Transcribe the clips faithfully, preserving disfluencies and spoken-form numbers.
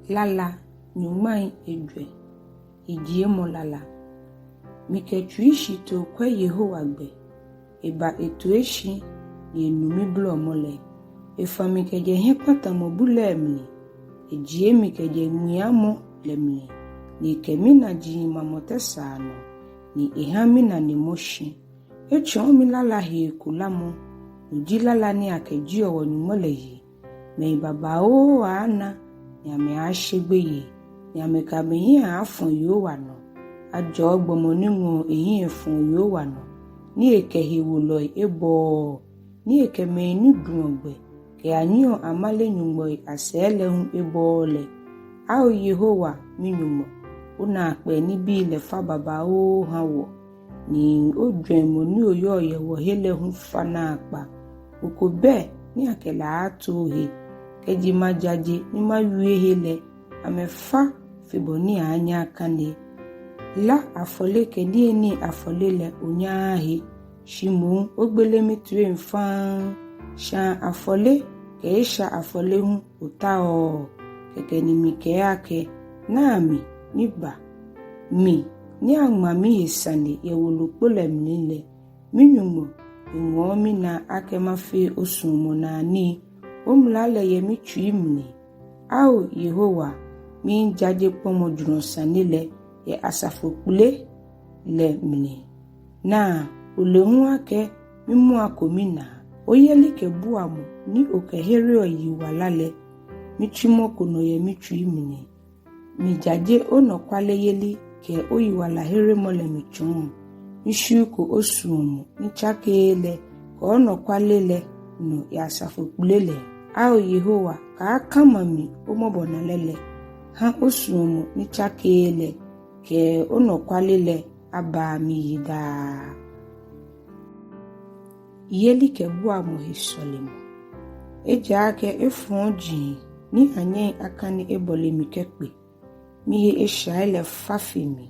Lala nyɔŋmai ejwɛ. Yijiemɔ lala. Mikɛ tsuishitoo kwɛ Yehowa gbɛ. Eba etoishi ni enu mibolɔmɔ lɛ. Efã mi kɛjɛ hiɛkpatamɔ bu lɛ mli. Ejie mi kɛjɛ ŋmiamɔ lɛ mli. Ni ekɛ minaji mamɔ tɛsaa nɔ. Ni ehã minanemɔ shi. Etsɔɔ mi lala hee kulamɔ. No ji lala ni akɛjieɔ wɔ-Nyɔŋmɔ lɛ yi. Mɛi babaoo aaana, ni amɛaashe gbeyei, ni amɛkɛ amɛhiɛ aafɔ̃ Yehowa nɔ. Ajɔɔ gbɔmɔ ni ŋɔɔ ehiɛ efɔ̃ɔ Yehowa nɔ, ni ekɛ hewolɔi ebɔɔɔ, ni ekɛ mɛi ni duɔ gbɛ kɛyanyiɛɔ amale nyɔŋmɔi asɛɛ lɛ hu ebɔɔɔ lɛ. Ao Yehowa, mi-Nyɔŋmɔ, onaakpɛɛ nibii lɛ fa babaoo hã wɔ, ni ojwɛŋmɔ ni oyɔɔ yɛ wɔhe lɛ hu fa naakpa. Mɔ ko bɛ ni akɛ lɛ aaatoo he. Kɛji majaje ni mawie he lɛ, amɛfa fe bɔ ni aaanyɛ akane. Lá afɔle kɛ niyenii afɔle lɛ onyaaa he, shi moŋ ogbele mitoiiŋ faŋŋ. Shãa afɔle kɛ esha afɔle hu otaooo. Kɛkɛ ni mikɛɛ akɛ, naa mi, miba. Mi ni aŋma mihe sane yɛ wolokpo lɛ mli lɛ, mi-Nyɔŋmɔ, miŋɔɔ minaa akɛ mafee osuɔmɔnaa nii. Omla lɛ yɛ mitsui mli. Ao Yehowa, miijaje kpɔmɔ jurɔ sane lɛ yɛ asafo kpele lɛ mli. Naa, ole hu akɛ mimua ko minaa. Oyelikɛbuamɔ ni okɛhereɔ yiwala lɛ, mitsimɔko nɔ yɛ mitsui mli. Mijaje onɔkwaleyeli kɛ oyiwalaheremɔ lɛ mitsɔɔ. Mishiuko osuɔmɔ ni tsakeee lɛ kɛ onɔkwale lɛ nɔ yɛ asafo kpele lɛ. Ao Yehowa, kaakama mi omɔbɔnalɛ lɛ. Hã osuɔmɔ ni tsakeee lɛ kɛ onɔkwale lɛ abaa miyi daa. Yelikɛbuamɔ he sɔlemɔ. Ejaakɛ efɔji ni anyɛŋ akane ebɔle mi kɛkpe. Mihe eshai lɛ fa fe mi.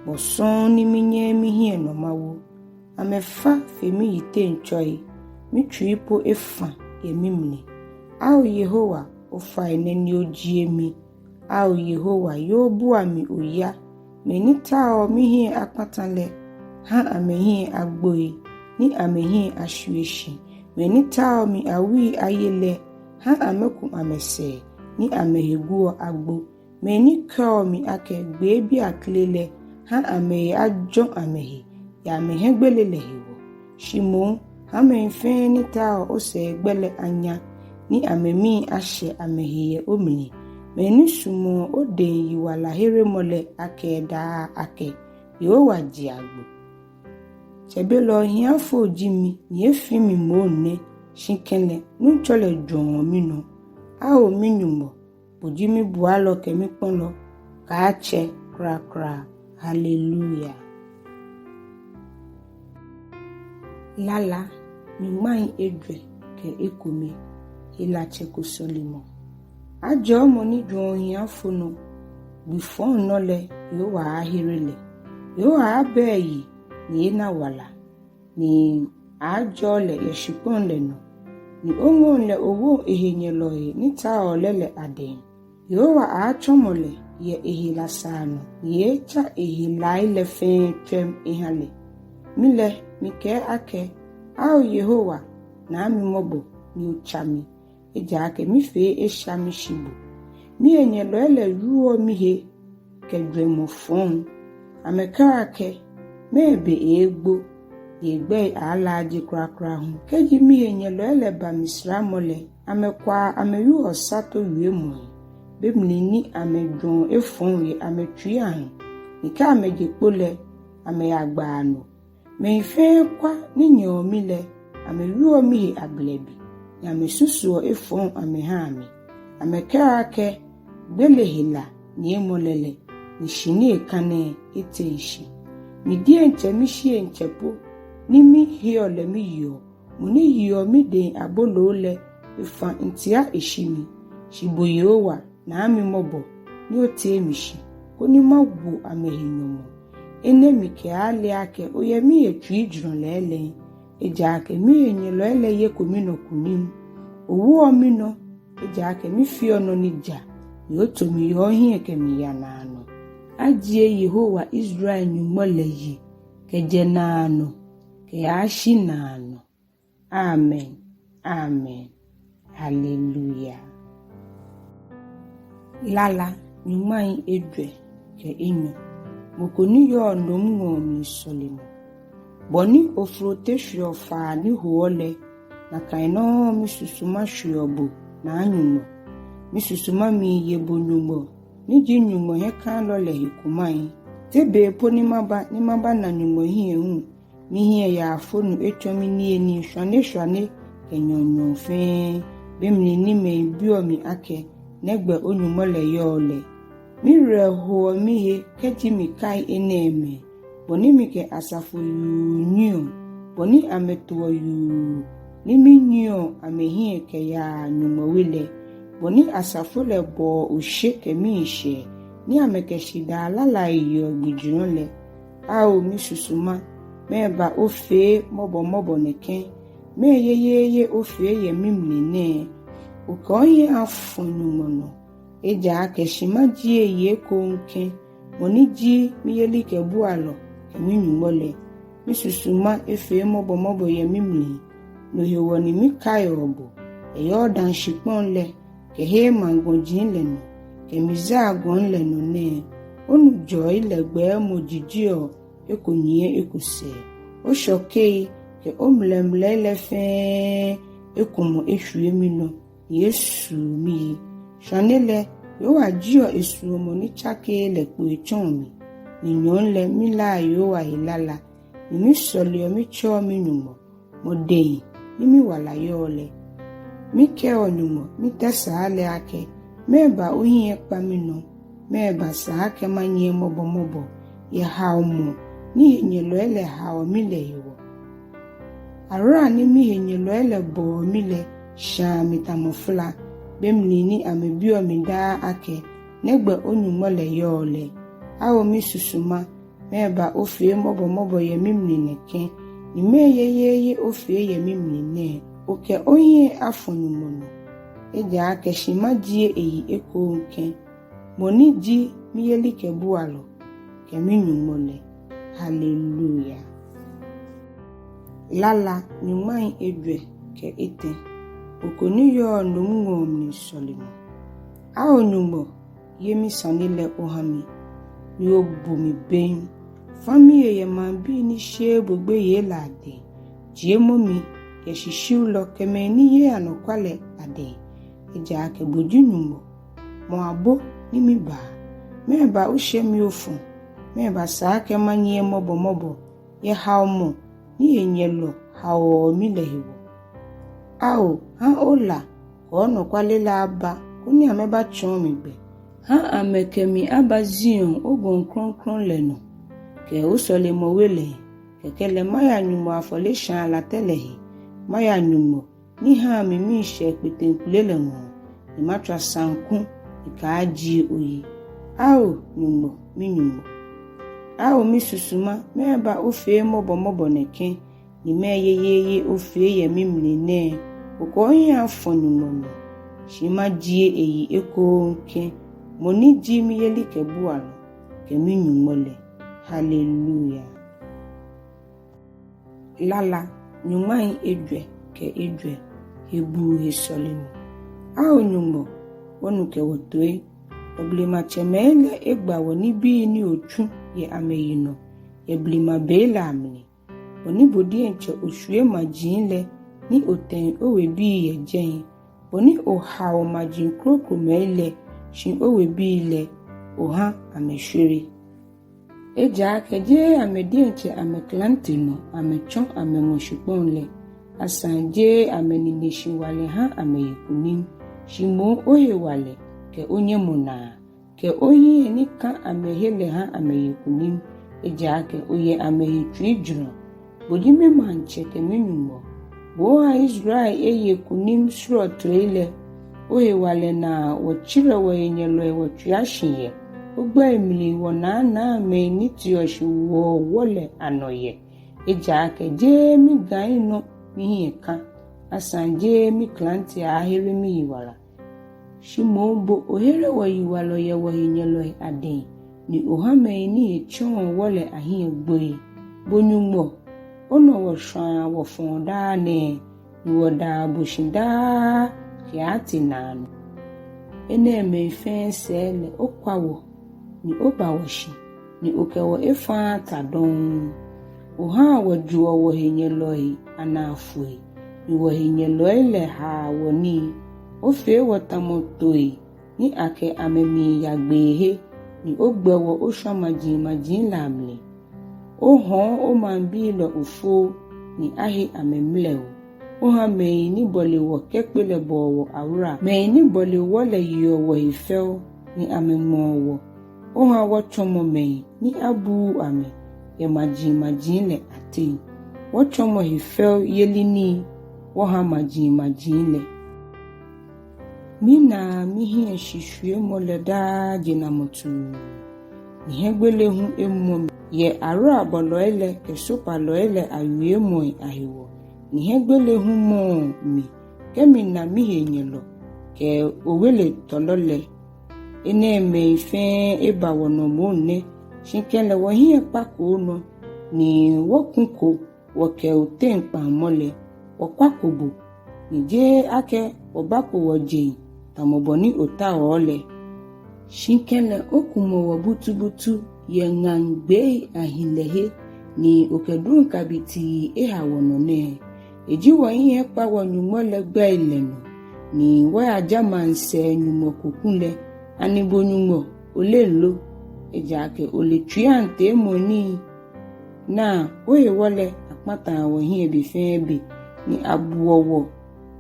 Bɔ sɔŋŋ ni minyɛɛɛ mihiɛ nɔ mawo. Amɛfa fe miyiteŋ tsɔi. Mitsui po efã yɛ mimli. Ao Yehowa, ofainɛ ni ojie mi. Ao Yehowa, ye obua mi oya. Mɛi ni taoɔ mihiɛ akpata lɛ, hã amɛhiɛ agboi, ni amɛhiɛ ashwie shi. Mɛi ni taoɔ mi awui aye lɛ, hã amɛku amɛsɛɛ, ni amɛhe guɔ agbo. Mɛi ni kɛɔ mi akɛ gbeebi akle lɛ, hã amɛhe ajɔ amɛhe yɛ amɛhiɛgbele lɛ hewɔ. Shi moŋ, hã mɛi fɛɛ ni taoɔ osɛɛgbɛ lɛ anya, ni amɛmii ashɛ amɛhe yɛ omli. Mɛi ni sumɔɔ odɛŋ yiwalaheremɔ lɛ akɛɛ daa akɛ, Yehowa ji agbo. Tsɛbelɛ ohiafo ji mi, ni efi mi moŋ nɛ, shi kɛlɛ, Nuŋtsɔ lɛ jwɛŋɔ minɔ. Ao mi-Nyɔŋmɔ, bo ji mibualɔ kɛ mikpɔlɔ, kaatsɛ kwraa kwraa. Haleluya. Lala nyɔŋmai ejwɛ kɛ ekome. Helatsɛ ko sɔlemɔ. Ajɔɔ mɔ ni jwɛŋɔ ohiafo nɔ. Gbi fɔŋ nɔ lɛ, Yehowa aaahere lɛ. Yehowa aabɛe yi ni ena wala, ni aajɔɔ lɛ yɛ shikpɔŋ lɛ nɔ, ni oŋɔŋ lɛ owoŋ ehenyɛlɔi ni taoɔ lɛ lɛ adɛŋ. Yehowa aaatsɔmɔ lɛ yɛ ehela saa nɔ, ni eeetsa ehelai lɛ fɛɛ tswɛm eha lɛ. Mi lɛ, mikɛɛ akɛ, Ao Yehowa, naa mi mɔbɔ ni otsa mi, ejaakɛ mifee esha mishi bo. Mihenyɛlɔi lɛ wieɔ mihe kɛ jwɛŋmɔ fɔŋ. Amɛkɛɔ akɛ, mɛɛ be eeegbo, ni egbɛi aalaaje kwraa kwraa hu. Kɛji mihenyɛlɔi lɛ ba mi saramɔ lɛ, amɛkwaa amɛwieɔ osato wiemɔi, be mli ni amɛjwɛŋɔ efɔŋ yɛ amɛtsuii ahe, ni kɛ amɛje kpo lɛ, amɛyagbaa no. Mɛi fɛɛ kwa ni nyɛɔ mi lɛ, amɛwieɔ mihe ablɛbi, ni amɛsusuɔ efɔŋ amɛhaa mi. Amɛkɛɔ akɛ, gbele hela ni emɔ lɛ lɛ, ni shi ni eka nɛɛ eteŋ shi. Mi diɛŋtsɛ mishieŋtsɛ po ni miheɔ lɛ miyeɔ, mɔ ni yeɔ midɛŋ aboloo lɛ, efã ntia eshi mi. Shi bo Yehowa, naa mi mɔbɔ, ni otee mi shi, koni mawo amɛhe nyɔmɔ. Enɛ mikɛaale akɛ oyɛ mihe tsuijurɔ lɛɛlɛŋ, ejaakɛ mihenyɛlɔi lɛ yeko minɔ kunim. Owoɔ minɔ, ejaakɛ mifeɔ nɔ ni ja. ni oto mi yɛ ohiɛ kɛmiiya naanɔ. Ajie Yehowa, Israel Nyɔŋmɔ lɛ, yi kɛjɛ naanɔ kɛyashi naanɔ. Amen. Amen. Hallelujah. Lala nyɔŋmai ejwɛ kɛ enyɔ. Mɔ ko ni yɔɔ nomŋɔɔ mli sɔlemɔ. Bɔ ni ofrote shweɔ faa ni hoɔ lɛ, nakai nɔŋŋ misusuma shweɔ bo, Naa Nyɔŋmɔ. Misusuma miiye bo, Nyɔŋmɔ, ni ji Nyɔŋmɔ hiɛkalɔ lɛ, he kumai. Te be po ni maba, ni mabana Nyɔŋmɔ hiɛ hu? Mihiɛ yaafonu etsɔ mi niyenii shwaneshwane kɛ nyɔɔŋnyɔɔŋ fɛɛ, be mli ni mɛi biɔ mi akɛ, nɛgbɛ o-Nyɔŋmɔ lɛ yɔɔ lɛ. Miwerɛ hoɔ mihe kɛji mikai enɛɛmɛi, bɔ ni mikɛ asafo yuu nyiɛɔ, bɔ ni amɛtoɔ yuu, ni minyiɛɔ amɛhiɛ kɛyaa Nyɔŋmɔ we lɛ, bɔ ni asafo lɛ bɔɔ oshe kɛ miishɛɛ, ni amɛkɛ shidaa lalai yeɔ gbijurɔ lɛ. Ao misusuma, mɛɛba ofee mɔbɔmɔbɔ nɛkɛ? Mɛɛ yeyeeye ofee yɛ mimli nɛɛ? Okɛ ohiɛ afɔ Nyɔŋmɔ nɔ, ejaakɛ shi majie eyi ekoŋŋ kɛ, mɔ ni ji miyelikɛbualɔ kɛ mi-Nyɔŋmɔ lɛ. Misusuma efee mɔbɔmɔbɔ yɛ mimli, no hewɔ ni mikaiɔ bo, yɛ Yordan shikpɔŋ lɛ, kɛ Hermon gɔji lɛ nɔ, kɛ Mizar gɔŋ lɛ nɔ nɛɛ. Onujɔi lɛ gbɛɛmɔ jijeɔ eko nyiɛ eko sɛɛ. Oshɔkei kɛ omlɛmlɛi lɛ fɛɛ ekumɔ eshwie minɔ, ni esuu miyi. Shwane lɛ, Yehowa jieɔ esuɔmɔ ni tsakeee lɛ kpo etsɔɔ mi, ni nyɔɔŋ lɛ milaa Yehowa he lala, ni misɔleɔ mitsɛɔ mi-Nyɔŋmɔ, mɔ dɛŋ ni miwala yɔɔ lɛ. Mikɛɔ Nyɔŋmɔ, mitɛsaa lɛ akɛ, mɛɛba ohiɛ ekpa minɔ? Mɛɛba sa akɛ manyiɛ mɔbɔmɔbɔ yɛ haomɔ ni henyɛlɔi lɛ haoɔ mi lɛ hewɔ? Ahora ni mihenyɛlɔi lɛ bɔɔ mi lɛ shaa mi tamɔ fla, be mli ni amɛbiɔ mi daa akɛ, nɛgbɛ o-Nyɔŋmɔ lɛ yɔɔ lɛ. Ao misusuma, mɛɛba ofee mɔbɔmɔbɔ yɛ mimli nɛkɛ, ni mɛɛ yeyeeye ofee yɛ mimli nɛɛ? Okɛ ohiɛ afɔ Nyɔŋmɔ nɔ, ejaakɛ shi majie eyi ekoŋŋ kɛ, mɔ ni ji miyelikɛbualɔ kɛ mi-Nyɔŋmɔ lɛ. Hallelujah. Lala nyɔŋmai ejwɛ kɛ etɛ. Mɔ ko ni yɔɔ nomŋɔɔ mli sɔlemɔ. Ao Nyɔŋmɔ, ye misane lɛ oha mi, ni obu mi bem. Fa mihe yɛ maŋbii ni sheee bo gbeyei lɛ adɛŋ. Jiemɔ mi yɛ shishiulɔ kɛ mɛi ni yeee anɔkwa lɛ adɛŋ. Ejaakɛ bo ji Nyɔŋmɔ, mɔ abo ni mibaa. Mɛɛba oshɛ mi ofɔ? Mɛɛba sa akɛ manyiɛ mɔbɔmɔbɔ yɛ haomɔ ni henyɛlɔ haoɔ mi lɛ hewɔ? Ao, ha ola kɛ onɔkwale lɛ aba, koni amɛbatsɔɔ mi gbɛ. Ha amɛkɛ mi aba Zion, ogɔŋ krɔŋkrɔŋ lɛ nɔ, kɛ osɔlemɔwe lɛ. Kɛkɛ lɛ maya Nyɔŋmɔ afɔleshaa latɛ lɛ he, maya Nyɔŋmɔ ni haa mi miishɛɛ kpeteŋkple lɛ ŋɔɔ, ni matswa saŋku ni kaajie oyi. Ao Nyɔŋmɔ, mi-Nyɔŋmɔ. Ao misusuma, mɛɛba ofee mɔbɔmɔbɔ nɛkɛ, ni mɛɛ yeyeeye ofee yɛ mimli nɛɛ? Okɛ ohiɛ afɔ Nyɔŋmɔ nɔ, shi majie eyi ekoŋŋ kɛ, mɔ ni ji miyelikɛbualɔ kɛ mi-Nyɔŋmɔ lɛ. Hallelujah. Lala nyɔŋmai ejwɛ kɛ ejwɛ. Hebuu he sɔlemɔ. Ao Nyɔŋmɔ, wɔnu kɛ wɔtoi. Wɔblematsɛmɛi lɛ egba wɔ nibii ni otsu yɛ amɛyinɔ yɛ blema bei lɛ amli. Bɔ ni bo diɛŋtsɛ oshwie maji lɛ, ni otɛŋ owebii yɛ jɛi. Bɔ ni ohao maji krokomɛi lɛ, shi owebii lɛ, oha amɛshwere. Ejaakɛ jeee amɛ diɛŋtsɛ amɛklante nɔ amɛtsɔ amɛŋɔ shikpɔŋ lɛ, asaŋ jeee amɛnineshiwalɛ ha amɛye kunim, shi moŋ ohewalɛ kɛ onyɛmɔ naa kɛ ohiɛ ni ka amɛhe lɛ ha amɛye kunim, ejaakɛ oyɛ amɛhe tsuijurɔ. Bo ji mimaŋtsɛ kɛ mi-Nyɔŋmɔ. Bo oha Israel eye kunim srɔtoi lɛ. Ohewalɛ naa wɔtsirɛ wɔhenyɛlɔi wɔtswia shi yɛ. Ogbɛi mli wɔnaanaa mɛi ni teɔ shi wɔwɔ lɛ anɔ yɛ. Ejaakɛ jeee migai nɔ mihiɛ ka, asaŋ jeee miklante aahere miyiwala. Shi moŋ bo ohere wɔyiwalɔ yɛ wɔhenyɛlɔi adɛŋ, ni oha mɛi ni etsɛɔ wɔ lɛ ahiɛ gboi. Bo Nyɔŋmɔ, onɔ wɔshwaa wɔfɔɔ daa nɛɛ, ni wɔdaa bo shi daa kɛaatee naanɔ. Enɛɛmɛi fɛɛ sɛɛ lɛ okwa wɔ, ni oba wɔshi, ni okɛ wɔ efaaa ta dɔŋŋ. Ohaa wɔjoɔ wɔhenyɛlɔi anaa foi, ni wɔhenyɛlɔi lɛ haa wɔ nii. Ofee wɔ tamɔ toi ni akɛ amɛ miiya gbeehe, ni ogbɛ wɔ oshwa majimaji lɛ amli. Ohɔɔ omaŋbii lɛ ofoo, ni ahe amɛmlɛo. Oha mɛi ni bɔle wɔ kɛkpe lɛ bɔɔ wɔ ahora. Mɛi ni bɔle wɔ lɛ yeɔ wɔhe fɛo, ni amɛŋmɔɔ wɔ. Oha wɔtsɔmɔ mɛi ni abuuu amɛ yɛ majimaji lɛ ateŋ. Wɔtsɔmɔ hefɛoyeli nii wɔha majimaji lɛ. Minaa mihiɛ shishwiemɔ lɛ daa jenamɔ tuu, ni hiɛgbele hu emɔ mi yɛ ahorabɔlɔi lɛ kɛ sopalɔi lɛ awiemɔi ahewɔ, ni hiɛgbele hu mɔɔ mi kɛ mina mihenyɛlɔ kɛ oweletɔlɔ lɛ. Enɛɛmɛi fɛɛ eba wɔnɔ moŋ nɛ, shi kɛlɛ wɔhiɛ kpako onɔ, ni wɔkuko wɔkɛ oteŋ kpaŋmɔ lɛ. Wɔkwako bo, ni jeee akɛ wɔbako wɔjeŋ tamɔ bɔ ni otaoɔ lɛ. Shi kɛlɛ okumɔ wɔ butubutu yɛ ŋaŋ gbee ahilɛ he, ni okɛ duŋ kabitii eha wɔnɔ nɛɛ. Eji wɔhiɛ kpa wɔ-Nyɔŋmɔ lɛ gbɛi lɛ nɔ, ni wɔyaja maŋsɛɛ nyɔŋmɔ ko kulɛ. Ani bo Nyɔŋmɔ oleŋ lo? Ejaakɛ ole tsuiiaŋ teemɔŋ nii. Naa, ohewɔ lɛ akpataa wɔhiɛ be fɛɛ be, ni abuɔ wɔ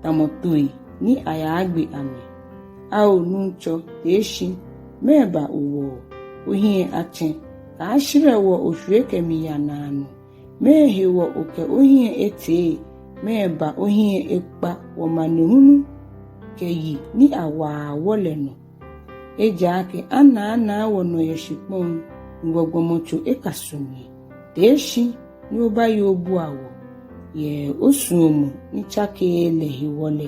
tamɔ toi ni ayaagbe amɛ. Ao Nuŋtsɔ, tee shi, mɛɛba owɔɔ? Ohiɛ atsɛ̃, kaashɛrɛ wɔ oshwie kɛmiiya naanɔ. Mɛɛ hewɔ okɛ ohiɛ etee? Mɛɛba ohiɛ ekpa wɔmanehulu kɛ yi ni awaa wɔ lɛ nɔ? Ejaakɛ anaanaa wɔnɔ yɛ shikpɔŋ, ni wɔgbɔmɔtso eka su mli. Tee shi ni obaye obua wɔ. Yɛ osuɔmɔ ni tsakeee lɛ hewɔ lɛ,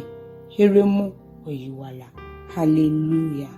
heremɔ wɔyiwala. Haleluya.